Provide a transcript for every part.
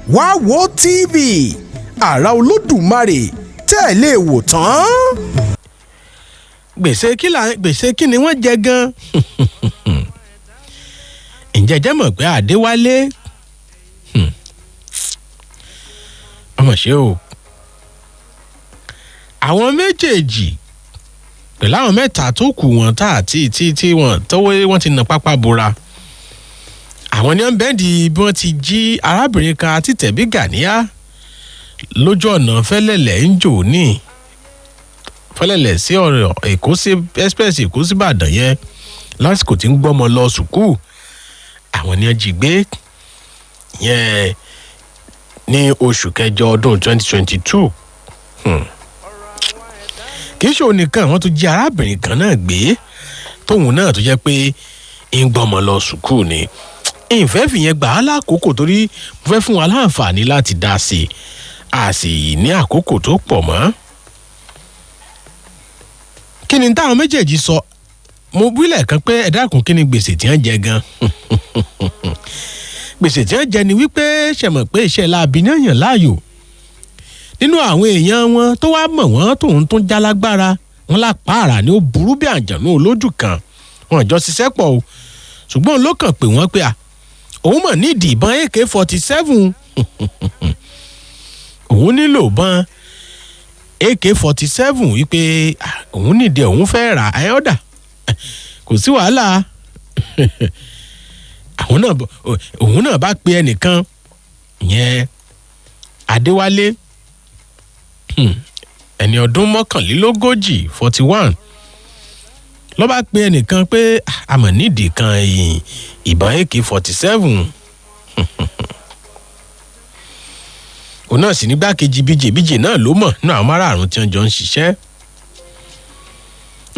Wá wo TV àrà Olódùmarè tẹ́ ẹ lè wò tán. Gbèsè kí là, gbèsè kí ni wọ́n jẹ gan? Ǹjẹ́ jẹ́ mọ̀ pé Adéwálé, ọmọ ṣe o, àwọn méjèèjì pẹ̀lú àwọn mẹ́ta tó kù wọ́n tá àti tí wọ́n tọ́wọ́ wọ́n ti nà pápá bora. Àwọn ni wọ́n bẹ́ẹ̀dì bí wọ́n ti jí arábìnrin kan àti tẹ̀bí Gàníyà lójú ọ̀nà Fẹ́lẹ́lẹ̀ ń jò ní Fẹ́lẹ́lẹ̀ sí ọ̀rọ̀ Èkó sí express Èkó sí Ìbàdàn yẹn lásìkò tí ń gbọ́mọ lọ sùkúù. Àwọn ni wọ́n jí gbé yẹn ní oṣù kẹjọ ọdún 2022. Kì í ṣe òun nìkan, wọ́n tún jí arábìnrin kan náà gbé tóun náà tó jẹ́ pé ń gbọ́mọ lọ sùkúù ni. Ìfẹ́ fìyẹn gbà á lákòókò torí mo fẹ́ fún wa láǹfààní láti dá sí i, a sì ní àkókò tó pọ̀ mọ́. Kí ni táwọn méjèèjì sọ? Mo wílẹ̀ kan pé ẹ dákun, kí ni gbèsè tí wọ́n jẹ gan? Gbèsè tí wọ́n jẹ ni wípé ṣẹ̀mọ̀ pé iṣẹ́ láabi náà yàn láàyò nínú àwọn èèyàn wọn tó wá mọ̀ wọ́n tóun tó jálágbára wọn lápá àrà ni ó burú bí àjànú olójú kan. Wọn jọ ṣiṣẹ́ pọ̀ o, ṣùgbọ́n ló kàn pé wọ́n pé à òun mọ̀ nídìí ìbọn AK-47, òun nílò ìbọn AK-47, wípé òun nídìí, òun fẹ́ rà ẹ́ ọ̀dà, kò sí wàhálà. Àwọn náà, òun náà bá pe ẹnìkan yẹn, Adéwálé, ẹni ọdún 41, 41, ló bá pe ẹnìkan pé àmọ̀ nídìí kan ìbọn AK-47. Òun náà sì nígbàkejì bíjè bíjè náà ló mọ̀ nínú àwọn márààrún tí wọ́n jọ ń ṣiṣẹ́.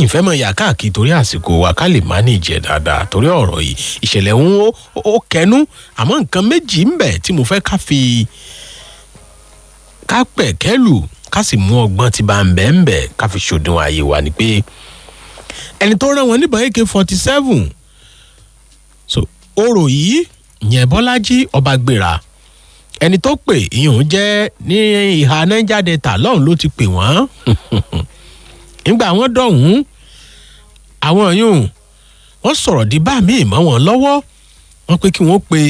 Ìfẹ́ mọ̀ yà káàkiri torí àsìkò wa, ká lè má ní ìjẹ́ dáadáa torí ọ̀rọ̀ yìí, ìṣẹ̀lẹ̀ ń ó kẹnu. Àmọ́ nǹkan méjì ń bẹ tí mo fẹ́ ká fi ká pẹ̀kẹ́lù, ká sì mú ọgbọ́n tí bá ń bẹ̀ ń bẹ̀, ká fi ṣòdiwọ̀n ayé wa, ni pé ẹni tó rán wọn níbọn AK-47, so orò yìí yẹn, Bọ́lájí ọba gbéra, ẹni tó pè ìyún jẹ́ ní ìhà Niger Delta lọ́hùn ló ti pè wọ́n. Nígbà wọ́n dọ̀hún, àwọn yòó wọ́n sọ̀rọ̀ di bá mi mọ́ wọn lọ́wọ́. Wọ́n pé kí wọ́n pe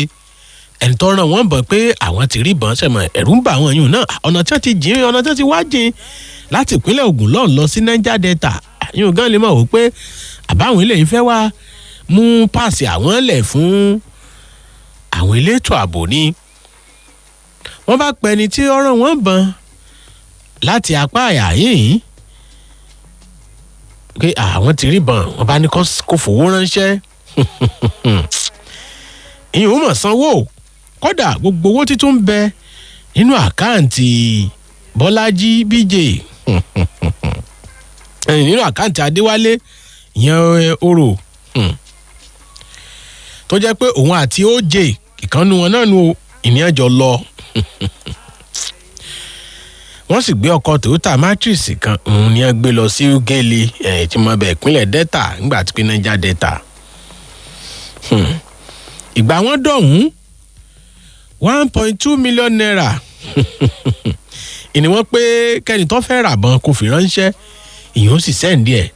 ẹni tó ràn wọ́n bọ̀ pé àwọn ti rí ìbọn. Sẹ̀mọ̀ ẹ̀rù ń bà àwọn yòó náà, ọ̀nà tí wọ́n ti jìn, ọ̀nà tí wọ́n ti wá jìn láti ìpínlẹ̀ Ògùn lọ́hùn lọ sí Niger Delta. Yóò gan lè mọ̀ wò pé àbáwọn eléyìí fẹ́ wá mú páàsì àwọn lẹ̀ fún àwọn elétò ààbò ni. Wọ́n bá pẹ́ ẹni tí ọ̀rọ̀ wọn bọ̀n láti apá àyà yìí pé àwọn ti rí bọn. Wọ́n bá ní kó fowó ránṣẹ́. Ìyẹn ò mọ̀ sanwó. Kódà gbogbo owó títún ń bẹ nínú àkáǹtì Bọ́lájí BJ, nínú àkáǹtì Adéwálé ìyẹn orò, tó jẹ́ pé òun àti OJ ìkànnù wọn náà nu ìníyànjọ lọ. Wọ́n sì gbé ọkọ̀ Toyota Matrix kan, òun ni wọ́n gbé lọ sí Ugele tí mo bẹ̀ ìpínlẹ̀ Delta nígbà tí pé Niger Delta. Ìgbà wọn dọ̀hún, ₦1.2 million ìní wọ́n pé kẹ́ni tó fẹ́ rà bọn kò fi ránṣẹ́. Ìyẹn ó sì send ẹ̀,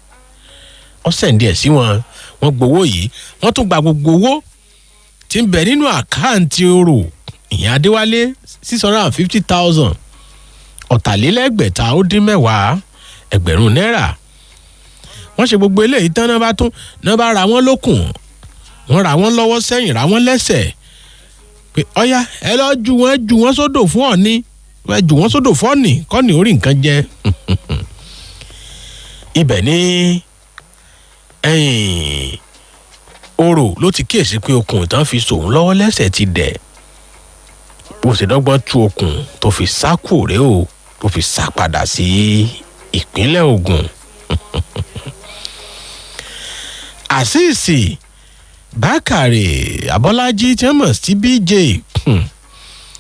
ó send ẹ̀ sí wọn. Wọ́n gbowó yìí, wọ́n tún gba gbogbo owó tí ń bẹ nínú àkáǹtì orò ìyẹn Adéwálé, 650,000, 10.369 ẹgbẹ̀rún náírà. Wọ́n ṣe gbogbo eléyìí tán, náà bá tún náà bá ra wọ́n lókùn, wọ́n ra wọ́n lọ́wọ́ sẹ́yìn, ra wọ́n lẹ́sẹ̀ pé ọ̀yá, ẹ lọ́ọ́ ju wọ́n, ju wọ́n sódò fún ọ̀ní, ẹ jù wọ́n sódò fọ́ọ̀nì kọ́ni orí nǹkan jẹ. Ibẹ̀ ni orò ló ti kíyèsí pé okùn tán fi sòun lọ́wọ́ lẹ́sẹ̀ ti dẹ̀. Bó ṣe dọ́gbọ́n tú okùn tó fi sá kúrò rèé o, tó fi sá padà sí ìpínlẹ̀ Ògùn. Àṣìṣì Bákàrè Abọ́lájí tí wọ́n mọ̀ sí BJ,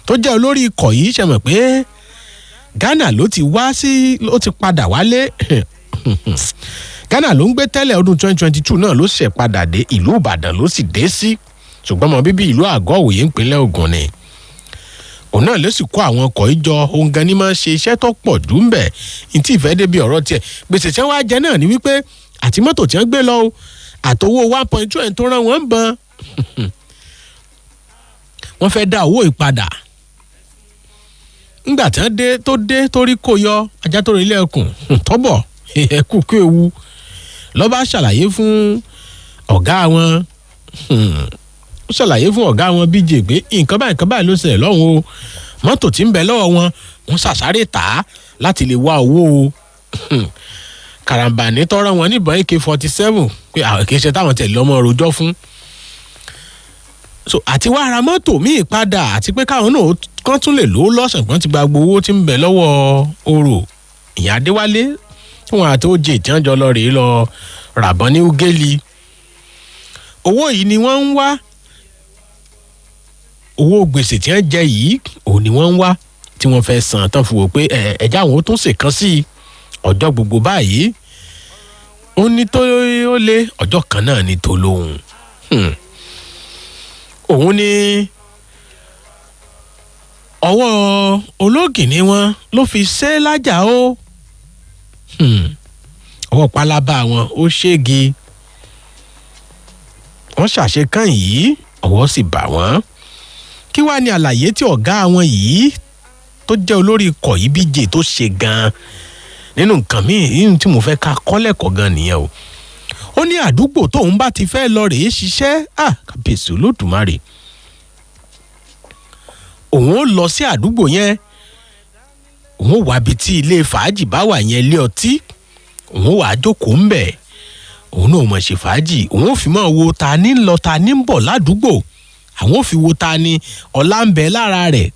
tó jẹ́ olórí ikọ̀ yìí, ṣe mọ̀ pé Ghana ló ti wá sí, ló ti padà wálé. Ghana ló ń gbé tẹ́lẹ̀. Ọdún 2022 náà ló ṣẹ̀ padà dé ìlú Ìbàdàn, ló sì dé sí, ṣùgbọ́n ọmọ bíbí ìlú Àgọ́ Òye ìpínlẹ̀ Ògùn ni. Òun náà ló sì kó àwọn ọkọ̀ ìjọ. Òun gan ni máa ń ṣe iṣẹ́ tó pọ̀ jù ń bẹ̀. Ntí ìfẹ́ débi ọ̀rọ̀ tiẹ̀, gbèsè tí wọ́n á jẹ náà ni wípé àti mọ́tò tí wọ́n gbé lọ o, àtowó 1.2 ẹ̀ tó rán wọn ń bọn, wọ́n fẹ́ dá owó ìpadà. Ńgbà tí wọ́n dé tó dé torí kó yọ ajá tó rí ilé ẹkùn tọ́bọ̀ ẹkù kú ewu lọ́ba ṣàlàyé fún ọ̀gá wọn. Ó ṣàlàyé fún ọ̀gá wọn BJ pé nǹkan báyìí, nǹkan báyìí ló ṣẹlẹ̀ lọ́hùn o. Mọ́tò tí ń bẹ lọ́wọ́ wọn, wọ́n ṣàṣàrè tà á láti lè wá owó o. Karambani tọrọ wọn níbọn AK-47 pé àwọn kì í ṣe táwọn tẹ̀lé ọmọ rojọ́ fún. So àti wá ra mọ́tò míì padà, àti pé káwọn náà kán tún lè lò ó lọ́sàn kan ti gba gbogbo owó tí ń bẹ lọ́wọ́ orò ìyá Adéwálé tí wọn àti OJ tí wọ́n jọ lọ rèé lọ ràbọn ní Ugeli. Owó yìí ni wọ́n ń wá, owó gbèsè tí wọ́n jẹ yìí òun ni wọ́n ń wá tí wọ́n fẹ́ san tán, fún wò pé ẹ̀ẹ́dá àwọn ó tún ṣèkan sí i. Ọjọ́ gbogbo báyìí ó ní tó ó lé ọjọ́ kan náà ní tó lóhùn. Òun ní ọwọ́ ológìní wọn ló fi ṣe lájà ó. Ọwọ́ pálábá wọn ó ṣégi, wọ́n ṣàṣekán yìí, ọwọ́ sì bà wọ́n. Kí wàá ní àlàyé tí ọ̀gá wọn yìí tó jẹ́ olórí ikọ̀ yìí BJ tó ṣe gan-an nínú nǹkan míì yìí tí mo fẹ́ ká kọ́lẹ̀kọ̀ gan nìyẹn o. Ó ní àdúgbò tóun bá ti fẹ́ lọ rèé ṣiṣẹ́, ah, kábíyèsí olódùmarè, òun ó lọ sí àdúgbò yẹn, òun ó wá ibi tí ilé fàájì bá wà yẹn, ilé ọtí, òun ó wàá jókòó ń bẹ̀, òun náà mọ̀ ṣe fàájì. Òun ó fi mọ̀ wo ta ní ń lọ, ta ní ń bọ̀ ládùúgbò. Àwọn ò fi wo ta ni ọlá ń bẹ lára rẹ̀,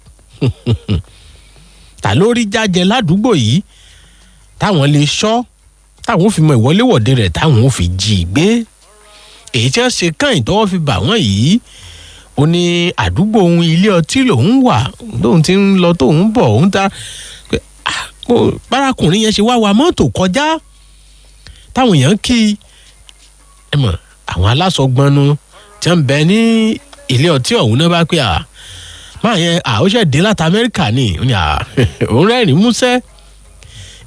ta ló rí jájẹ ládùúgbò yìí táwọn lè ṣọ́, táwọn ò fi mọ ìwọléwọ̀de rẹ̀, táwọn ò fi jí i gbé. Èyí tí wọ́n ṣe kàn tọ́wọ́ fi bà wọ́n yìí, ó ní àdúgbò òun, ilé ọtí lòun wà, tóun ti ń lọ tóun bọ̀, òun ta pé, ah, bárakùnrin yẹn ṣe wá wa mọ́tò kọjá táwọn èèyàn kí ẹ mọ̀, àwọn aláṣọgbọnnu tí wọ́n ń bẹ ní ilé ọtí ọ̀hún náà bá pé à máa yẹn à ó ṣẹ̀ dé láti Amẹ́ríkà ni. Ó ní à òun rẹ́rìn-ín músẹ́.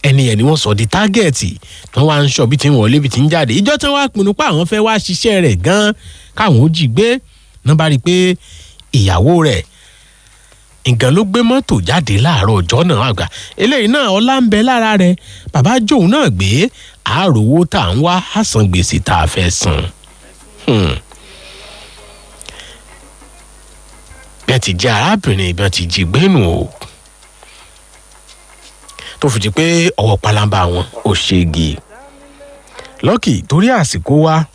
Ẹni yẹn ni wọ́n sọ di tágẹ́ẹ̀tì tí wọ́n wá ń sọ bí ti ń wọlé, bí ti ń jáde. Ìjọ tí wọ́n wá pinnu pé àwọn fẹ́ wá ṣiṣẹ́ rẹ̀ gan-an káwọn ó jí gbé náà, bá rí i pé ìyàwó rẹ̀ nǹkan ló gbé mọ́tò jáde láàárọ̀ ọjọ́ náà. Àgbà eléyìí náà ọlá ń bẹ lára rẹ̀, bàbá jóun náà gbé àárò owó tá à ń wá àsan gbèsè tá a fẹ́ san. Bí wọ́n ti jẹ́ arábìnrin, bí wọ́n ti jí gbénu o, tó fi di pé ọwọ́ pálábá wọn ò ṣègi lọ́kì. Torí àsìkò wa,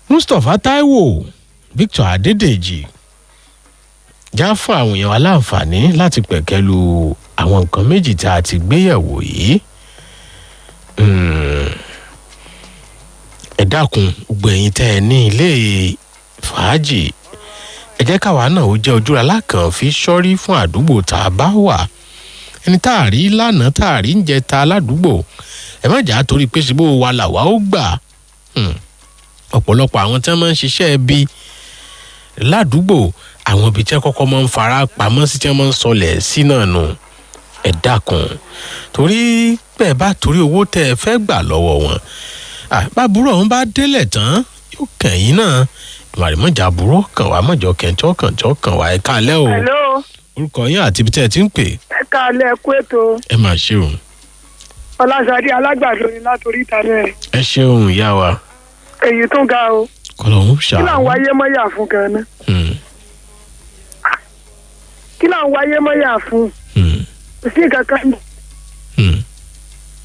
Mustapha Taiwo, Victor Adédèjì, já fún àwọn èèyàn aláǹfààní láti pẹ̀kẹ́lu àwọn nǹkan méjì tá a ti gbéyẹ̀wò yìí. Ẹ dákun, gbogbo ẹ̀yin tẹ́ ẹ ní ilé fàájì, ẹ jẹ́ káwa náà ó jẹ́ ojúra lákàn fi sọ́rí fún àdúgbò tá a bá wà. Ẹni tá a rí lánàá, tá a rí ń jẹ ta ládùúgbò, ẹ má jà á torí pé síbó wa làwa ó gbà. Ọ̀pọ̀lọpọ̀ àwọn tí wọ́n máa ń ṣiṣẹ́ ẹbí ládùúgbò, àwọn ibi tí wọ́n kọ́kọ́ máa ń fara pamọ́ sí, tí wọ́n máa ń sọlẹ̀ sí náà nù. Ẹ dákun, torí bẹ́ẹ̀ bá torí owó tẹ́ ẹ fẹ́ gbà lọ́wọ́ wọn, báburú ọ̀hún bá délẹ̀ tán, yóò kàn yín náà. Màrìmọ́jà burú kàn wá, mọ̀jọ kẹ̀ńtọ́ kànjọ́ kàn wá. Ẹ káalẹ́ o. Hello. Orúkọ yín àti ibi tẹ́ ẹ ti ń pè. Ẹ káalẹ́, ẹ kú ètò. Ẹ mà ṣeun. Ọláṣadé Alágbàdo ni látòrí ìta mẹ́rin. Ẹ ṣeun, ìyá wa. Èyí tó ga o. Kọlọ̀ ń ṣàánú. Kí là ń wáyé mọ́yà fún gan-an? Kí là ń wáyé mọ́yà fún? Kò sí nǹkan kan.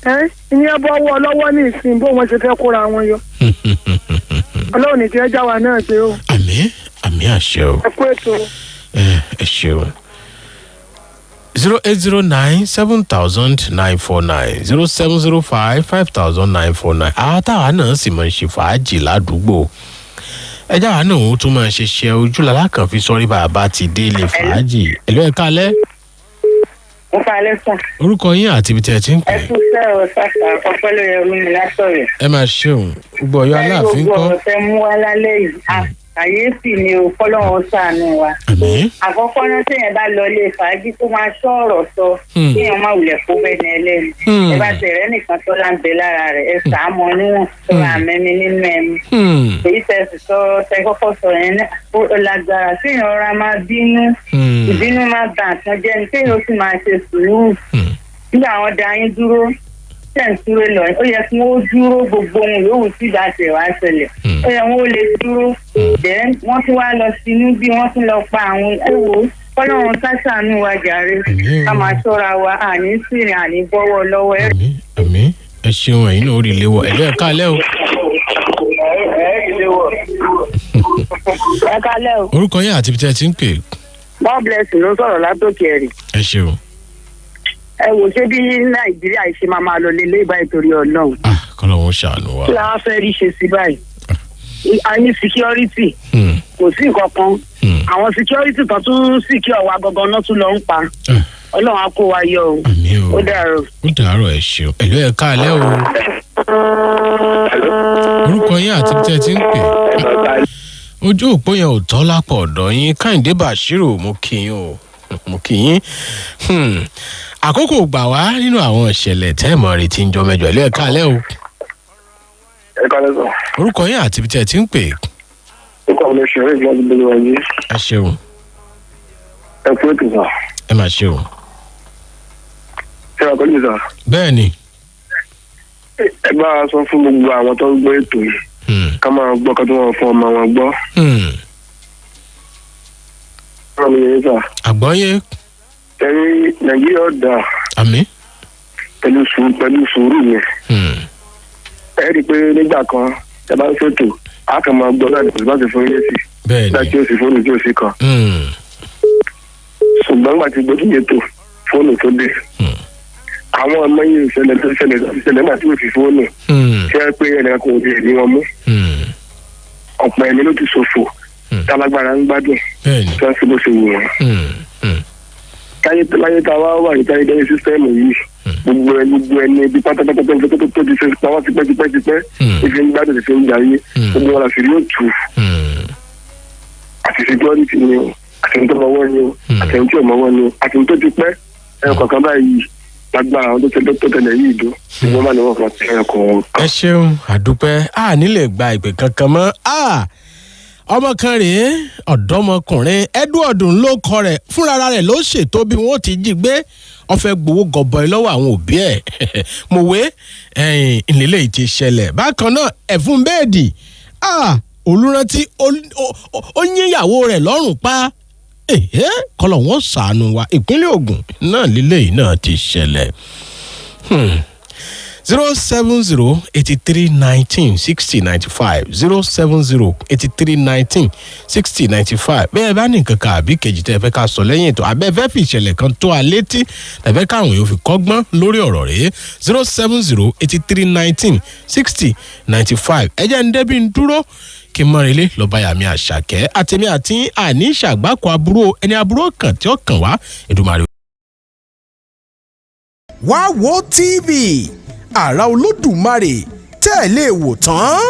Ẹ ìyẹn bọ́ wọ́ lọ́wọ́ ní ìsìn, bó wọn ṣe fẹ́ kóra wọn yọ. Ọlọ́run ní jẹ́ jáwa náà gbé o. Àmín, àmín, àṣẹ o. Ẹ kú ètò. Ẹ ṣeun. 08097 0949, 0705 5949. Àwọn táwa náà sì máa ń ṣe fàájì ládùúgbò, ẹjá wa náà ó tún máa ṣe ṣe ojúlala kan fi sọrí bàbá ti dé ilé fàájì. Ẹ̀lú, ẹ káalẹ́. Mo fa alẹ́ sà. Orúkọ yín àti ibi tí ẹ ti ń pè. Ẹ kú sẹ́rọ̀ sàṣà, ọpẹ́ lóye omi mi látọ̀rẹ̀. Ẹ máa ṣeun. Gbogbo Ọ̀yọ́ Aláàfin kọ́. Kọ́. Gbogbo ọ̀rọ̀ tẹ mú wá lálẹ́ yìí. Kàyéfì ni o, kọ́lọ́run ṣàánú wa. Àmín. Àkọ́kọ́ náà, téèyàn bá lọ ilé fàájì, tó máa ṣọ́ ọ̀rọ̀ sọ, kéèyàn má wulẹ̀ kó bẹ́ẹ̀ ní ẹlẹ́nu. Ẹ bá tẹ̀rẹ́ nìkan tó lá ń bẹ lára rẹ̀, ẹ sàá mọ níwọ̀n tó máa mẹ́mi nínú ẹmu. Èyí tẹ sì sọ, tẹ kọ́kọ́ sọ yẹn náà, ó lágbára kéèyàn rọra máa bínú. Ìbínú máa bà nǹkan jẹ́ ni, kéèyàn ó sì máa ṣe sùúrù. Nígbà àwọn da yín dúró, tẹ̀ ń súré lọ, ó yẹ kí wọ́n dúró. Gbogbo ohun yòówù tí ìgbà tẹ̀ wá ṣẹlẹ̀, ó yẹ wọ́n ó lè dúró. Then wọ́n tún wá lọ sínú bí wọ́n tún lọ pa àwọn. Ẹ wò ó, kọ́lọ́run ṣàṣàánú wa jàre. Àmín o. Ká máa ṣọ́ra wa, àní sìnrìn, àní bọ́wọ́ lọ́wọ́ ẹ. Àmín, àmín. Ẹ ṣeun, ẹ̀yin náà ó rí ilé wọ. Ẹ̀lú, ẹ̀ka alẹ́ o. Ẹ kálẹ́ o. Orúkọ yín àti ibi tí ẹ ti ń pè? God bless ló ń sọ̀rọ̀ látòkè ẹ̀rì. Ẹ ṣeun. Ẹ wò, ṣé bí Nàìjíríà ṣe máa máa lọ lélẹ́ ìbáyìí torí Ọlọ́run? Ah, kọ́lọ́run ṣàánú wa. Kí la wá fẹ́ rí ṣe sí báyìí? A ní security, kò sí nǹkan kan. Àwọn security kan tún secure wa gangan náà tún lọ ń pa. Ọlọ́run á kó wa yọ o. Àmín o. Ó dàrú. Ó dàárọ̀, ẹ ṣeun. Ẹ̀lú, ẹ̀ka alẹ́ o. Orúkọ yín àti ibi tí ẹ ti ń pè? Ojú òpó yẹn ò tọ́ lápò ọ̀dọ̀ yín. Kẹ́hìndé Bashiru, mo kí yín o, mo kí yín. Àkókò gbà wá nínú àwọn ìṣẹ̀lẹ̀ tẹ́ẹ̀mọ́ retí ń jọ mẹ́jọ. Ẹ̀lú, ẹ̀ka alẹ́ o. Ẹ kálẹ́ sọ. Orúkọ yín àti ibi tí ẹ ti ń pè? Ó kọ́ àwọn òṣèré ìlú láti bẹ̀rẹ̀ wáyé. Ẹ ṣeun. Ẹ kú ètò sà. Ẹ mà ṣeun. Ṣé wàá kọ́lé sà? Bẹ́ẹ̀ ni. Ẹ bá a sọ fún gbogbo àwọn tó ń gbọ́ ètò yìí, ká máa gbọ́, ká tó máa fún ọmọ wọn gbọ́. Ọ̀rọ̀ mi yẹn sà. Àgbọ́yé. Ẹ̀rí Nàìjíríà ọ̀dà. Àmín. Pẹ̀lú sùúrù yẹn. Ẹ rí i pé nígbà kan ẹ bá ń ṣètò, a kàn máa gbọ́ láti kò sí bá ti fún ilé sí. Bẹ́ẹ̀ Nígbà ni. tí ó sì fóònù tí ó sì kan. Ṣùgbọ́n nígbà tí gbójú yẹn tó fóònù tó dé. Àwọn ọmọ yìí ìṣẹ̀lẹ̀ tó ṣẹlẹ̀ tó ṣẹlẹ̀ nígbà tí ó sì fóònù. Ṣé ẹ pé ẹnìkan kò tiẹ̀ ní wọn mú? Ọ̀pọ̀ ẹ̀mí ló ti ṣòfò. Tálágbára ń gbádùn. Bẹ́ẹ̀ ni. Tí wọ́n ṣe bó ṣe wù wọ́n. Táyé láyé tá a wá wà ní táyé dẹ́yẹ system yìí, gbogbo ẹni ibi pátápátá tó ti ṣe pa wá tipẹ́ tipẹ́ tipẹ́, ìfi ń gbádùn, ìfi ń jayé, gbogbo wọn làṣírí yóò tù. Àti security ni o, àti ní tó mọwọ́ ni o, àti ní tí ò mọwọ́ ni o, àti ní tó ti pẹ́ ẹ̀rọ kọ̀ọ̀kan báyìí lágbára àwọn tó tẹ̀lé yìí dùn, gbogbo wọn bá ní wọn kàn sí ẹ̀rọ kọ̀ọ̀kan. Ẹ ṣeun, àdúpẹ́. A nílè gba ìpè kankan mọ́. A ọmọ kan rèé, ọ̀dọ́mọkùnrin Edward ló kọ rẹ̀, fúnra rẹ̀ ló ṣètò bí wọ́n ti jí gbé. Ó fẹ́ gbowó gọbọi lọ́wọ́ àwọn òbí ẹ̀ mọ̀wé ẹ̀yìn ìlélẹ̀ yìí ti ṣẹlẹ̀. Bákan náà, ẹ̀fún bẹ́ẹ̀dì Olùrántí ó yínyàwó rẹ̀ lọ́rùn pa. Kọlọ̀ wọn ṣàánú wa. Ìpínlẹ̀ Ògùn náà lílé yìí náà ti ṣẹlẹ̀. 07083196095, 07083196095. Bẹ́ẹ̀ bá ní nǹkan kan àbí kejì tẹ́ ẹ fẹ́ ká sọ lẹ́yìn ètò, àbẹ́ fẹ́ fi ìṣẹ̀lẹ̀ kan tó a létí, tẹ́ káwọn yóò fi kọ́gbọ́n lórí ọ̀rọ̀ rèé, 07083196095. Ẹ jẹ́ ń débi ń dúró kí n mọ́ relé lọ́ba yàmi àṣàkẹ́ àtẹ̀mí àti àní ìṣàgbákò aburú ẹni aburú kan tí ó kàn wá. Èdùmàrè. Wá wo TV àrà Olódùmarè tẹ́ ẹ lè wò tán.